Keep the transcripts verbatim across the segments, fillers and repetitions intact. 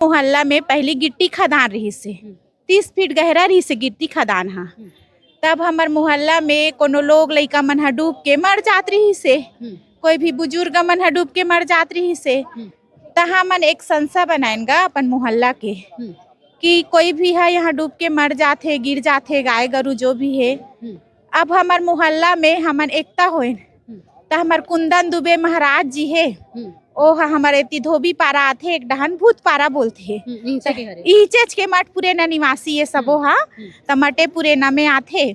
मोहल्ला में पहली गिट्टी खदान रहिस हे, तीस फीट गहरा रहिस हे गिट्टी खदान हा। तब हमर मोहल्ला में कोनो लोग लइका मन ह डूब के मर जात रहिस हे, कोई भी बुजुर्ग मन ह डूब के मर जात रहिस हे। त हमन एक संस्था बनाएन गा अपन मोहल्ला के कि कोई भी ह यहाँ डूब के मर जात हे, गिर जात हे, गाय गरु जो भी हे। अब हमर मोहल्ला में हमन एकता होइन, त हमर कुंदन दुबे महाराज जी हे, ओ ह हमर एती धोबी पारा आथे, एक डहन भूत पारा बोलथे। इचेच के मठ पुरेना निवासी ये सबो ह, त मटे पुरेना में आथे।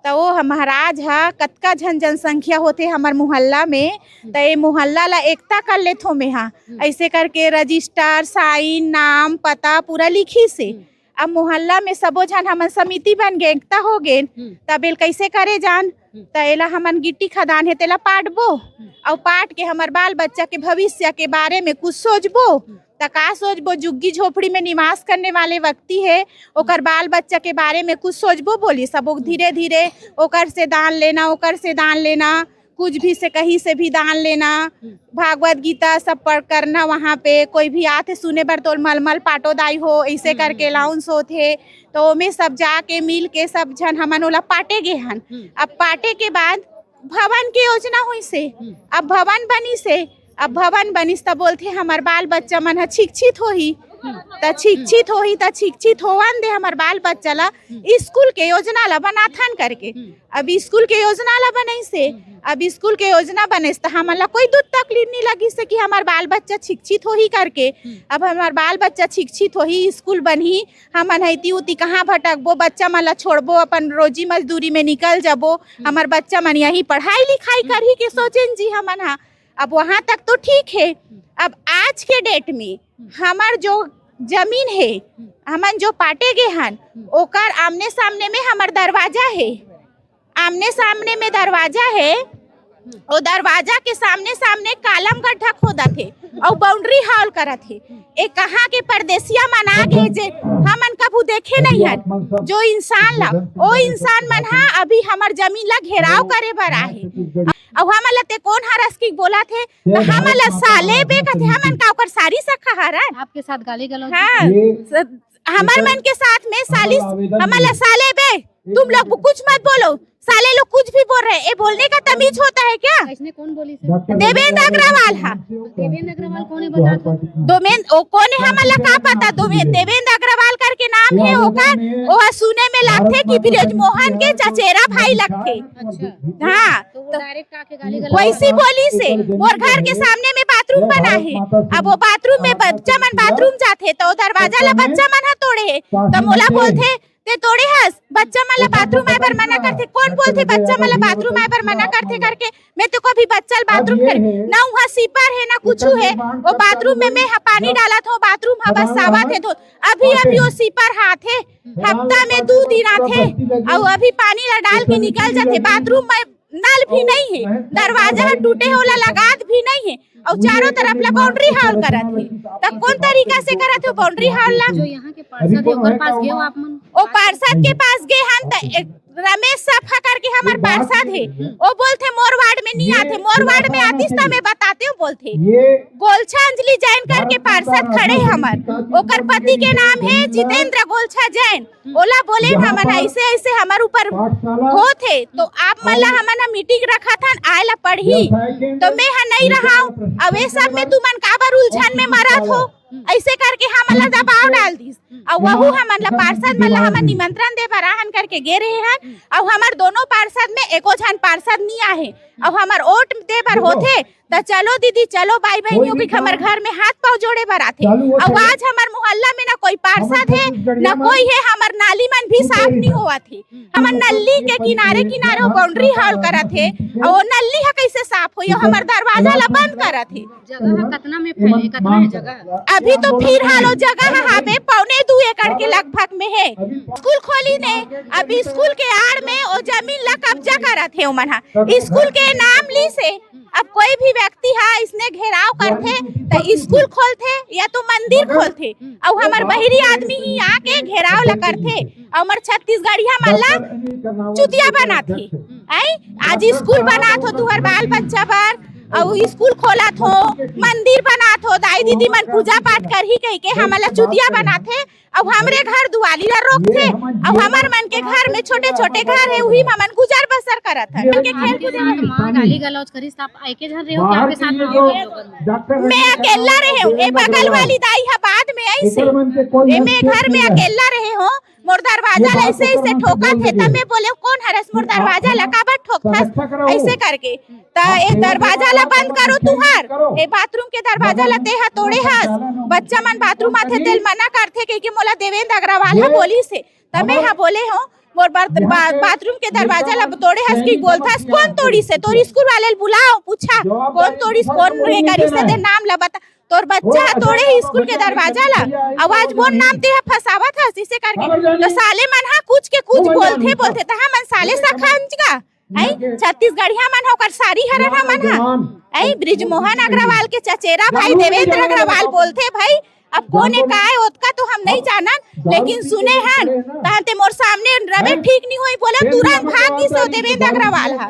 त ओ ह महाराज ह कतका झन जनसंख्या होथे हमर मोहल्ला में, त ए मोहल्ला ला एकता कर लेथो में हा। ऐसे करके रजिस्टर, साइन, नाम, पता पूरा लिखिस हे। अब मोहल्ला में सबो झन हमन समिति बन गे, एकता हो गेन। तब एल कैसे करे जान? त एला हमन गिट्टी खदान हे, तेला पाटबो, अउ पाट के हमर बाल बच्चा के भविष्य के बारे में कुछ सोचबो। त का सोचबो? जुग्गी झोपड़ी में निवास करने वाले व्यक्ति हे, ओकर बाल बच्चा के बारे में कुछ सोचबो बोलिस। अब वो धीरे धीरे ओकर से दान लेना, ओकर से दान लेना, कुछ भी से कहीं से भी दान लेना, भागवत गीता सब पढ़ करना। वहाँ पे कोई भी आथे सुने बर, तो मलमल पाटो दाई हो, ऐसे करके अनाउंस होथे। तो ओमे सब जाके मिल के सब झन हमन ओला पाटे गे हन। अब पाटे के बाद भवन के योजना होइस हे। अब भवन बनिस हे, अब भवन बनिस त बोलथे हमर बाल बच्चा मन ह शिक्षित होही। त शिक्षित होही त शिक्षित होवन दे हमर बाल बच्चा ला, स्कूल के योजना ला बनाथन करके। अब स्कूल के योजना ला बनइस हे, अब स्कूल के योजना बनिस त हमन ला कोई दुख तकलीफ नहीं लगिस हे कि हमर बाल बच्चा शिक्षित होही करके। अब हमर बाल बच्चा शिक्षित होही, स्कूल बनही, हमन ह इति उति कहाँ भटकबो, बच्चा मन ला छोड़बो, अपन रोजी मजदूरी में निकल जाबो, हमर बच्चा मन यही पढ़ाई लिखाई करही के सोचेन जी हमन ह। अब वहां तक तो ठीक हे। अब आज के डेट में हमर जो जमीन हे, हमन जो पाटे गे हन, ओकर आमने सामने में हमर दरवाजा हे, आमने सामने में दरवाजा हे। ओ दरवाजा के सामने सामने कालम गड्ढा खोदत हे अउ बाउंड्री हॉल करत हे। ए कहाँ के परदेसिया मन आ गे जे हमन कभू देखे नहीं हन। जो इंसान ला, ओ इंसान मन हा अभी हमर जमीन ला घेराव करे बर आहे। अउ हमन ला ते कोन हरस की बोलत हे? त हमन ला साले बे कथे, हमन का ओकर सारी सखा हरन? आपके साथ गाली गलौज भी हाँ, करते हैं। स-, हमर मन के साथ में साली, हमन ला साले बे, तुम लोग कुछ मत बोलो, साले लोग कुछ भी बोल रहे हैं, ये बोलने का तमीज होता है क्या? ऐसने कौन बोली सर? देवेंद्र अग्रवाल हा। देवेंद्र अग्रवाल कौन है बता दो। दोमेन-, ओ कौन है हमन ला का पता? दोमे-, देवेंद्र अग्रवाल करके नाम है ओकर, ओहा सुने में लागथे कि ब्रजमोहन के चचेरा भाई लगथे। अच्छा। हाँ, तो वो तो डायरेक्ट आके गाली गलौज वैसी बोली से, मोर घर के सामने में बाथरूम बना है। अब वो बाथरूम में बच्चा मन बाथरूम जाथे, तो दरवाजा ला बच्चा मन ह तोड़े है, तो मोला बोलथे, "ते तोड़े हस, बच्चा मन ला बाथरूम आए बर मना करथे।" कौन बोलथे बच्चा मन ला बाथरूम आए बर मना करथे करके? मैं तो कभी बच्चा ला बाथरूम कर ना, वहाँ सीपर है ना कुछ है, वो बाथरूम में मैं ह पानी डालत हूँ, बाथरूम ह बस सावत है धो। अभी अभी वो सीपर हाथ है, हफ्ता में दू दिन आथे, अउ अभी पानी ला डाल के निकल जाथे। बाथरूम में नल भी नहीं है, दरवाजा ह टूटे, ओला लगात भी नहीं है, अउ चारों तरफ ला बाउंड्री हॉल करत है। त कौन तरीका से करत हो बाउंड्री हॉल ला? जो यहाँ के पार्षद है, ओकर पास गए हो आप मन? ओ पार्षद के पास गए हन, त एक रमेश सफा करके हमर पार्षद है, ओ बोलथे मोर वार्ड में नहीं आथे, मोर वार्ड में आतिस त मैं बताते हूँ बोलथे। गोलछा अंजलि जैन करके पार्षद खड़े हे हमर, ओकर पति के नाम है जितेंद्र गोलछा जैन। ओला बोले हमन ऐसे ऐसे हमर ऊपर होत हे, तो आप मन ला हमन ह मीटिंग रखत हन, आए ला पड़ही, तो मैं ह नहीं रहाव। अब ये सब में तुमन काबर उलझन में मरत हो? ऐसे करके हमन ला दबाव डाल दिस। अउ वहू हमन ला पार्षद मन ला हमन निमंत्रण दे बर आहन करके गे रहे हन, अउ हमर दोनों पार्षद में एको झन पार्षद नहीं आहे, अउ हमर वोट दे बर होथे त चलो दीदी, चलो भाई बहनियों के हमर घर में हाथ पाँव जोड़े बर आथे। अउ आज हमर मोहल्ला में ना कोई पार्षद है, ना कोई है, हमर नाली मन भी साफ नहीं होवत है। हमर नल्ली के किनारे किनारे वो बाउंड्री हॉल करत है, अउ वो नल्ली ह कैसे साफ होई? हमर दरवाजा ला बंद करत है। जगह ह कतना में फैले, कतना है जगह? अभी तो फिलहाल वो जगह ह हाबे पौने दू एकड़ के लगभग में है। स्कूल खोली ने, अभी स्कूल के आड़ में वो जमीन ला कब्जा करत है ओमन ह। स्कूल के नाम ली से अब कोई भी व्यक्ति ह इसने घेराव करथे त स्कूल खोलथे या तो मंदिर खोलथे, अउ हमर बहिरी आदमी ही आके घेराव ला करथे, अउ हमर छत्तीसगढ़िया मन ला चुतिया बनाथे। आई आज स्कूल बनात हो तुहर बाल बच्चा बर, अउ स्कूल खोलत हो, मंदिर बनात हो, दाई दीदी मन पूजा पाठ करही कहिके हमन ला चुतिया बनाथे, अउ हमरे घर दुआली ला रोकथे, अउ हमर मन के घर में छोटे छोटे घर हे, उही म हमन गुजर बसर करत हन। के खेल कूद में माँ गाली गलौज करिस, त आप एके झन रहे हो कि आपके साथ में और लोग मन? मैं अकेला रहे हूँ, ए बगल वाली दाई ह बाद में आइस हे, ए मैं घर में अकेला रहे हूँ। मोर दरवाजा ला ऐसे ऐसे ठोकत हे, त मैं बोले, "कौन हरस मोर दरवाजा ला काबर ठोकथस?" ऐसे करके। त ए दरवाजा ला बंद करो तुंहर, ए बाथरूम के दरवाजा ला तेहा तोड़े हस। बच्चा मन बाथरूम आथे तेल मना करथे कहिके मोला देवेंद्र अग्रवाल ह बोलिस हे। त मैं ह बोले हूँ, मोर बर-, बा-, बाथरूम के दरवाजा ला तोड़े हस कि बोलथस, "कौन तोड़िस हे?" तोर स्कूल वाले ल बुलाओ, पूछा, "कौन तोड़िस, कौन रे करिस हे, ते नाम ला बता।" तोर बच्चा ह तोड़े ही स्कूल के दरवाजा ला, आवाज बोल नाम ते ह फसावत हस इसे करके। तो साले मन ह कुछ के कुछ बोलथे, बोलथे, त हमन साले सा खंजगा, आई छत्तीसगढ़िया मन ह ओकर सारी हरन हमन ह, आई बृजमोहन अग्रवाल के चचेरा भाई देवेंद्र अग्रवाल बोलथे भाई। अब कोन ए काय ओतका तो हम नहीं जानन, लेकिन सुने हन, तहन ते मोर सामने रबे ठीक नहीं होई, बोले तुरंत भाग गिस ओ देवेंद्र अग्रवाल ह।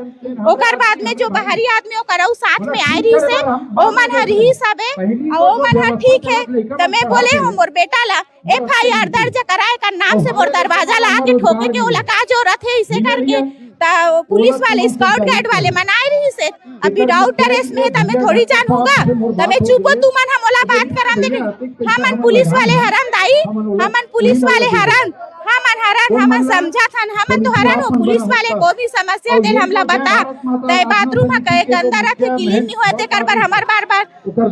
ओकर बाद में जो बाहरी आदमी ओकर अउ साथ में आए रहिस हे, ओमन ह रहिस हबे, अउ ओमन ह ठीक हे। त मैं बोले हूँ मोर बेटा ला एफ आई आर दर्ज कराए का नाम से मोर दरवाजा ला आके ठोके के ओला का जरूरत हे इसे करके। त पुलिस वाले, स्काउट गाइड वाले मन आए रहिस हे, अभी डाउट ड्रेस में हे, त मैं थोड़ी जान होगा, त मैं चुप हो, तुमन ह मोला बात करन दे। हमन पुलिस वाले हरन दाई, हमन पुलिस वाले हरन, हमन हरन, हमन समझत हन, हमन तो हरन हो। पुलिस वाले को भी समस्या दे हमला बता, ते बाथरूम ह कहे गंदा रथे, क्लीन नहीं होए, तेकर बर हमर बार बार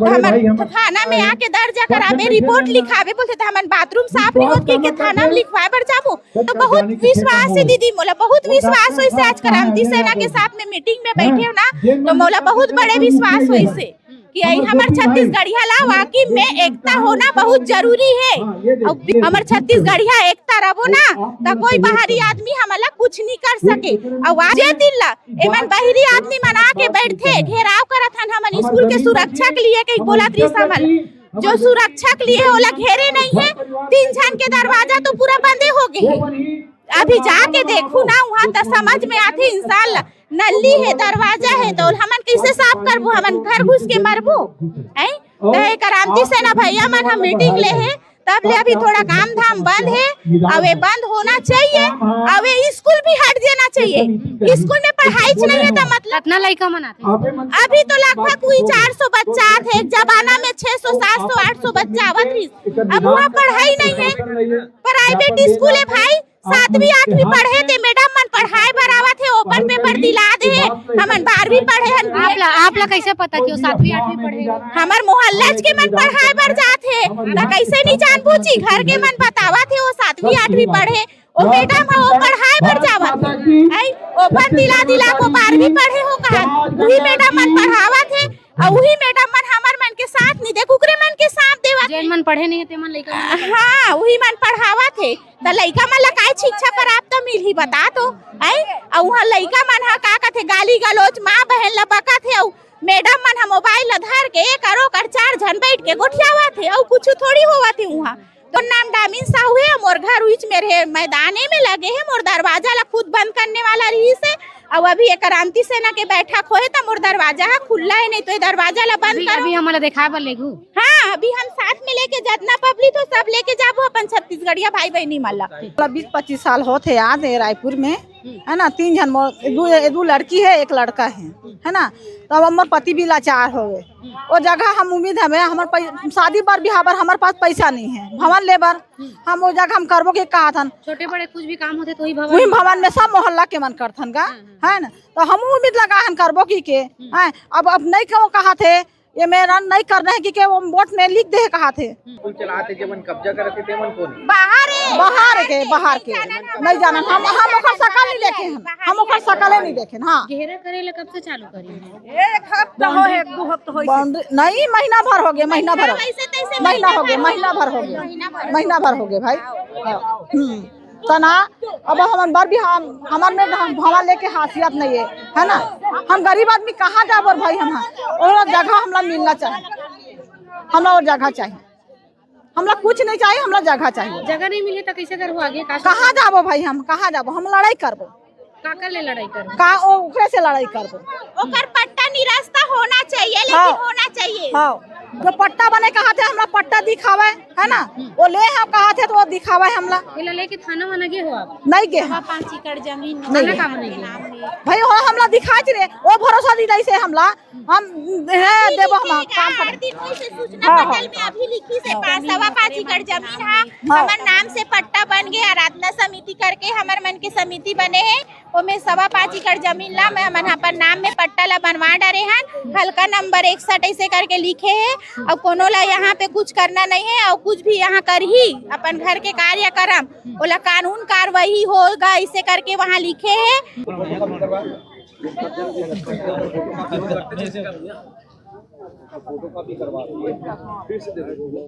हमर थाना में आके दर्ज कराबे, रिपोर्ट लिखाबे बोलथे, त हमन बाथरूम साफ नहीं होत कहिके थाना में लिखवाए बर जाबो। तो बहुत विश्वास हे दीदी, मोला बहुत विश्वास होइस हे। आज क्रांति सेना के साथ में मीटिंग में बैठे हो ना, तो मोला बहुत बड़े विश्वास होइस हे कि आई हमर छत्तीसगढ़िया ला वाकई में एकता होना बहुत जरूरी हे। अउ हमर छत्तीसगढ़िया एकता रहो ना, त कोई बाहरी आदमी हमला कुछ नहीं कर सके। अउ आज ये दिन ला एमन बहिरी आदमी मन आके बैठथे, घेराव करत हन हमन स्कूल के सुरक्षा के लिए, कहीं बोलत रहिस हमन जो सुरक्षा के लिए ओला घेरे नहीं हे, तीन झन के दरवाजा तो पूरा बंदे हो गए हे। अभी जाके देखू ना वहाँ त समझ में आथे इंसान ला। नल्ली हे, दरवाजा हे, तो हमन कैसे साफ करबो? हमन घर घुस के मरबो, हैं? त ए क्रांति सेना भैया मन हम मीटिंग ले हे, तब ले अभी थोड़ा काम धाम बंद हे। अब ये बंद होना चाहिए। अब ये स्कूल भी हट जाना चाहिए। स्कूल में पढ़ाई च नहीं हे त मतलब कितना लड़का मन आथे? अभी तो लगभग कोई चार सौ बच्चा आथे। एक जमाना में छह सौ, सात सौ, आठ सौ बच्चा आवत रहिस, अब वहाँ पढ़ाई नहीं हे। प्राइवेट स्कूल हे भाई, सातवीं आठवीं पढ़े ते मैडम मन पढ़ाए बर आवत हे, ओपन पेपर दिला दे हे। हमन बारहवीं पढ़े हन। आप ला, आप ला कैसे पता कि वो सातवीं आठवीं पढ़े हे? हमर मोहल्ला के मन पढ़ाए बर जात हे, त कैसे नहीं जानबो जी? घर के मन बतावत हे वो सातवीं आठवीं पढ़े, ओ मैडम ह वो पढ़ाए बर जावत हे। आई ओपन दिला दिला को बारहवीं पढ़े हो कहा, वही मैडम मन पढ़ावत हे। अउ उही मैडम मन हमर मन के साथ नहीं दे, कुकरे मन के साथ देवत जेन हे। मन पढ़े नहीं हे, तेमन लइका मन हाँ, उही मन पढ़ावत हे, त लइका मन ला काय शिक्षा प्राप्त मिलही, बता तो। आई अउ उहाँ लइका मन ह का कथे, गाली गलौज, माँ बहन ला बकत हे, अउ मैडम मन ह मोबाइल ला धर के एक अरो कर चार झन बैठ के गोठियावत हे, अउ कुछ थोड़ी होवत हे उहाँ। तोर नाम डामिन साहू हे, मोर घर उहीच मेर हे, मैदाने में लगे हे, मोर दरवाजा ला खुद बंद करने वाला रहिस हे। अउ अभी ये क्रांति सेना के बैठक होए, त मोर दरवाजा ह खुल्ला हे, नहीं तो ये दरवाजा ला बंद अभी, करो। अभी हमला देखाए बर लेगू? हाँ, अभी हम साथ में लेके जतना पब्लिक हो, सब लेके जाबो अपन छत्तीसगढ़िया भाई बहनी मन ला। मतलब बीस पच्चीस साल होत हे, याद हे, रायपुर में, है ना, तीन झन मोर, दू, दू लड़की हे, एक लड़का हे, है ना, तो अब हमर पति भी लाचार हो गए। वो जगह हम उम्मीद हमें, हमर पै-, शादी बर, बिहाव बर हमर पास पैसा नहीं हे, भवन ले बर हम वो जगह हम करबो के कहा थन। छोटे बड़े कुछ भी काम होथे तो वही भवन वही में। भवन में सब मोहल्ला के मन करथन का, हाँ, हाँ। है ना, तो हम उम्मीद लगा हन करबो की के, हैं, अब, अब नहीं कहो कहा थे, ये मेरा नहीं करना है कि के वो वोट में लिख दे कहा थे। स्कूल चलाते जेमन कब्जा करते तेमन कोन? बाहर हे। बाहर के, बाहर के। नहीं जाना, हम, हम ओकर शकल नहीं देखे हन, हम ओकर शकल नहीं देखे हन, हाँ। घेरा करे ला कब से चालू करी? एक हफ्ता हो, एक दो हफ्ता हो। बाउंड्री नहीं, महीना भर हो गया, महीना भर हो गया। वैसे तैसे महीना हो गया, महीना भर हो गया, महीना भर हो गया भाई। हाँ, हम्म। तना, अब हमन बर भी हम, हमर में हम भवन लेके हासियत नहीं है, है ना? हम गरीब आदमी कहाँ जाबो भाई? हम, और जगह हमला मिलना चाहिए, हमला और जगह चाहिए, हमला कुछ नहीं चाहिए, हमला जगह चाहिए। जगह नहीं मिले तो कैसे करबो आगे? का कहाँ जाबो भाई? हम कहाँ जाबो? हम लड़ाई करबो। काकर ले लड़ाई करबो? का ओ, ओकरे से लड़ाई करबो? ओकर पट्टा निरस्त होना चाहिए, लेकिन हाँ। होना चाहिए। हाँ, जो पट्टा बने कहा थे, हमरा पट्टा दिखावे, है ना? वो ले हम कहा थे तो वो दिखावे हमला। एला लेके थाना वाना गे हो आप? नहीं गे हम। पाँच एकड़ जमीन नहीं गे। थाना का बने गे? भाई, वो हमला दिखा थे, वो भरोसा दिलाई से हमला हम है, देबो हम काम कर। आठ दिन होइस हे सूचना हाँ, हाँ। पटल में अभी लिखिस हे पाँच, सवा पाँच एकड़ जमीन हा, हाँ। हमर नाम से पट्टा बन गे, आराधना समिति करके हमर मन के समिति बने हे, ओमे सवा पाँच एकड़ जमीन ला मैं हमन अपन नाम में पट्टा ला बनवा डरे हन, हल्का नंबर इकसठ ऐसे करके लिखे हे, अउ कोनो ला यहाँ पे कुछ करना नहीं है, अउ कुछ भी यहाँ करही अपन घर के कार्यक्रम, ओला कानून कार्रवाई होगा, ऐसे करके वहाँ लिखे हे। फोटो कॉपी करवा दीजिए, फिर से दे दीजिए।